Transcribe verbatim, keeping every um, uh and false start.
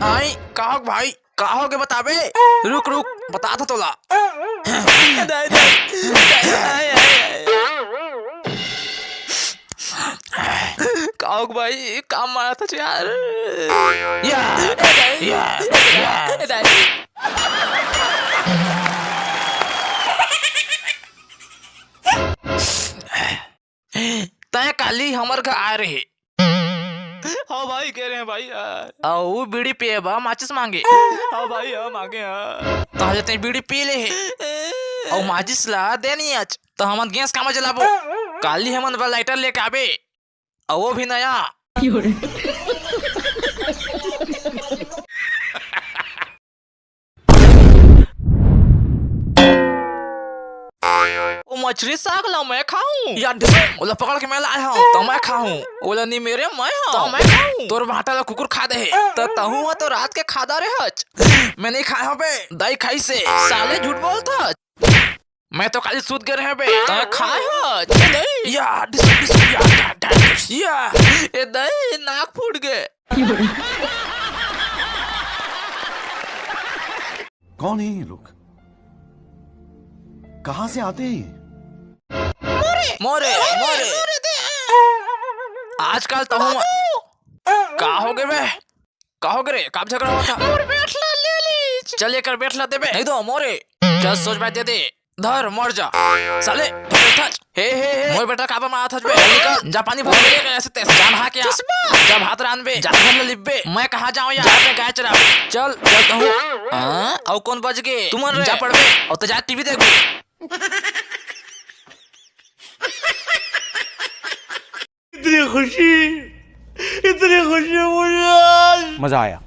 आई, का होगे भाई? का होगे बताबे? रुक, रुक, बतात हँव तोला। दाई, दाई, दाई, आय, आय, आय। का होगे भाई? का मारत हस यार? या, ए दाई, या, ए दाई, या। ए दाई। तैं काली हमर घर आय रहे। हव भाई, कहे रहेंव भाई यार। अउ बीड़ी पिए बर माचिस मांगे। हव भाई, हव मांगे हँव। तहले तैं बीड़ी पी ले हे। अउ माचिस ला दे नइ हस, त हमन गैस कामा जलाबो। काली हमन बर लाइटर लेके आबे। अउ वो भी नया। ओ मछरी साग ला मैं खाहूँ। या ढिसुम, ओला पकड़ के मैं लाय हँव, त मैं खाहूँ। ओला निमेरे मैं हँव, त मैं खाहूँ। तोर भाँटा ला कुकुर खा दे हे, त तहूँ ह तो रात के खा डारे हस। मैं नइ खाय हँव बे, दाई खाइस हे। साले झूठ बोलत हस। मैं तो काली सुत गे रहेंव बे, तैं खाय हस। या ढिसुम, ढिसुम, या, या, या, या। ए दाई, नाक फूट गे। कौन है ये लोग? कहाँ से आते हैं ये? मोरे, मोरे। आजकल तहूँ का होगे बे? का होगे रे? का झगरा होवत हे? मोर बेटा ला ले लीस। चल, एकर बेटा ला देबे। नहीं तो मोरे। चल, सोच बात दे दे। धर, मर जा। साले, हे, हे, हे। मोर बेटा ला काबर मारत हस बे? निकल, जा पानी भर ले, ऐसे तैसे। जान हा क्या? चश्मा। जा भात रांधबे, जा घर ला लिपबे। मैं कहाँ जावँव यार? जा बे गाय चरा। चल, चल तहूँ। हाँ, अउ कोन बच गे? तुमन रे। जा पढ़बे, अउ त जा टीवी देखबे। इतनी खुशी, इतनी खुशी मुझे आज। मजा आया।